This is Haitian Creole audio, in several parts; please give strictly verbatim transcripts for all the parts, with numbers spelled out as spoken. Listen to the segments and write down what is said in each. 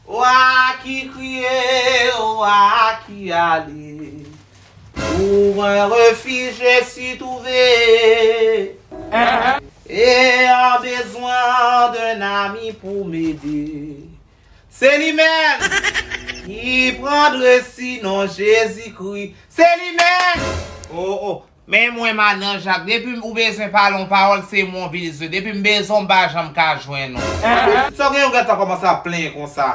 Oa ki kriye, oa ki ale. Pour un refuge, je suis trouvé. Et en besoin d'un ami pour m'aider. Se li menm qui prendrait si non Jésus-Christ. Se li menm. Oh, oh. Men mwen, Madan Jak, depi ou bezwen pale yon pawòl, se mwen w vin jwenn. Depi m bezwen w, m pa janm ka jwenn ou. Pitit, sa w gen, ou gentan kòmanse ap plenyen konsa?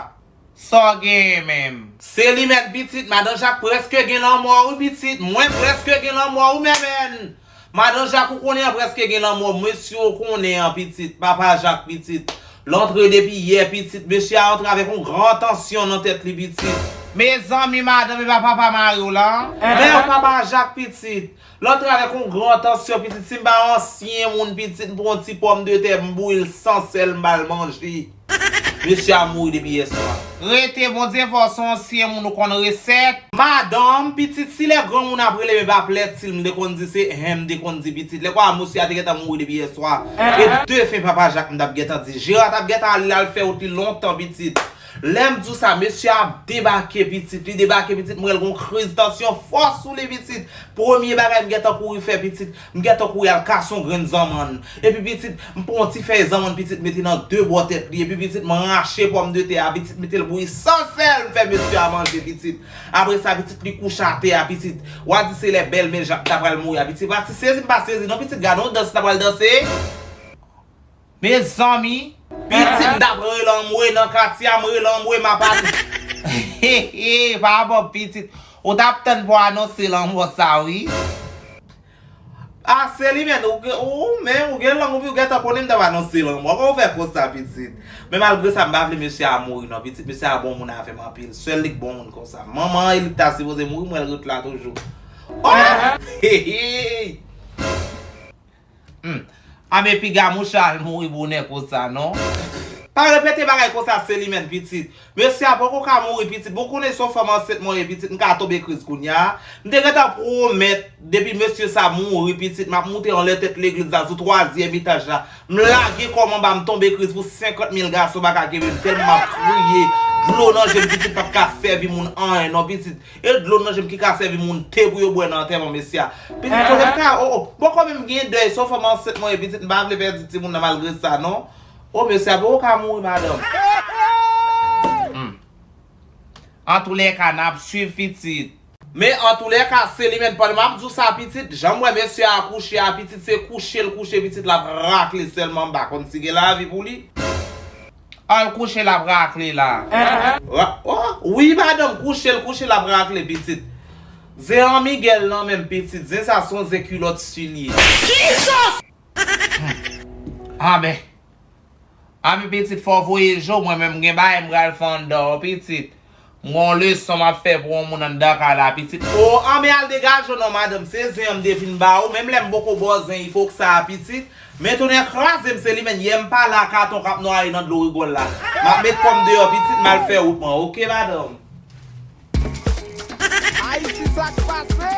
Sa w genyen menm? Se li menm, pitit, Madan Jak prèske gen lanmò wi, pitit. Mwen prèske gen lanmò wi, menm. Madan Jak, ou konnen an prèske gen lanmò. Mesye, ou konnen an, pitit. Papa Jak, pitit. L antre depi yè, pitit. Mesye a antre avèk yon gran tansyon nan tèt li, pitit. Mezanmi, madanm, e pa papa mari w la? Men papa Jak, pitit. L antre avèk yon gran tansyon, pitit. Si m pa ansyen moun, pitit, m pran yon ti pòmdetè, m bouyi l san sèl, m ba l manje. Mesye a mouri depi yè swa. Rete, Bondye fò, se yon ansyen moun, ou konn resèt. Madanm, pitit, si lè granmoun ap rele m, e pa plètil m te konn di, se hen m te konn di, pitit. Lè kwa mesye a te gentan mouri depi yè swa. E defen papa Jak m t ap gentan di. Jera t ap gentan ale, l al fè wout li lontan, pitit. Lè m di w sa, mesye a ap debake, pitit. Li debake, pitit, m wè l gon kriz tansyon fò sou li, pitit. Premye bagay m gentan kouri fè, pitit, m gentan kouri al kase yon grenn zanmann. Epi, pitit, m pran yon ti fèy zanmann, pitit, mete nan de bò tèt li. Epi, pitit, m rache pòmdetè a, pitit, mete l bouyi san sèl, m fè mesye a manje, pitit. Apre sa, pitit, li kouche atè a, pitit. W a di se lè bèlmè Jak ta pral mouri a, pitit. W a di sezi, m pa sezi non, pitit, gade yon dans l ta pral danse. Mezanmi, pitit, m t ap rele anmwe nan katye a, m rele anmwe, m ap al. He, he, pa bon, pitit. Ou t ap tann pou anonse lanmò sa, wi. A, se li menm, ou, ou menm, ou gen lang, ou gentan konnen m t ap anonse lanmò. Kòman w fè konsa, pitit? Men malgre sa, m pa vle mesye a mouri, non, pitit. Mesye a bon moun avè m anpil. Sèl li k bon moun konsa. Manman an, e li k ta sipoze mouri, m wè l ret la toujou. Oh! He, he! Hmm. A men piga mouche al mouri bonè konsa, non? Pa repete bagay konsa, Selimèn, pitit. Mesye a poko ka mouri, pitit. Bon, konnen se yon fanm ansent mwen ye, pitit. M ka tonbe kriz kounye a. M te gentan pwomèt, depi mesye sa mouri, pitit, m ap moute anlè tèt legliz la, sou twazyèm etaj la. M lage kò m anba, m tonbe kriz pou senkant mil gason pa ka kenbe m, tèlman m ap kriye. Dlo nan je m, pitit, p ap ka sèvi moun anyen, non, pitit. E dlo nan je m ki ka sèvi moun te pou yo bwè nan antèman mesye a. Pitit, kote m ka, o, o. Bon, kanmenm, m gen dèy, se yon fanm ansent mwen ye, pitit, m pa vle pèdi timoun nan malgre sa, non. O, mesye a poko ka mouri, madanm. Hmm. Antoulèka, n ap swiv, pitit. Men antoulèka, Selimèn, pandan m ap di w sa, pitit, jan m wè mesye a kouche a, pitit, se kouche l kouche, pitit, l ap rakle sèlman, m pa konn si gen lavi pou li. Al kouche l ap rakle la. Ra- oh, wi, madanm, kouche l kouche l ap rakle, pitit. Zen an Miguel nan menm, pitit. Zen sa se yon zen kilòt si li ye. Hmm. Amen. Amen, pitit, fò w voye je w, mwen menm, m gen bagay m pral fè anndan, pitit. M gon leson m ap fè pou yon moun anndan kay la, pitit. O, anben al degaje w non, madanm. Se zen an m te vin ba ou. Menm lè m poko ba w zen ifok sa a, pitit. Men tonnè kraze m, Selimèn. Yè m pale a katon k ap nwaye nan dlo rigòl la. M ap met kò m deyò, pitit, m al fè wout mwen. Oke, madanm. Ayiti, sa k pase?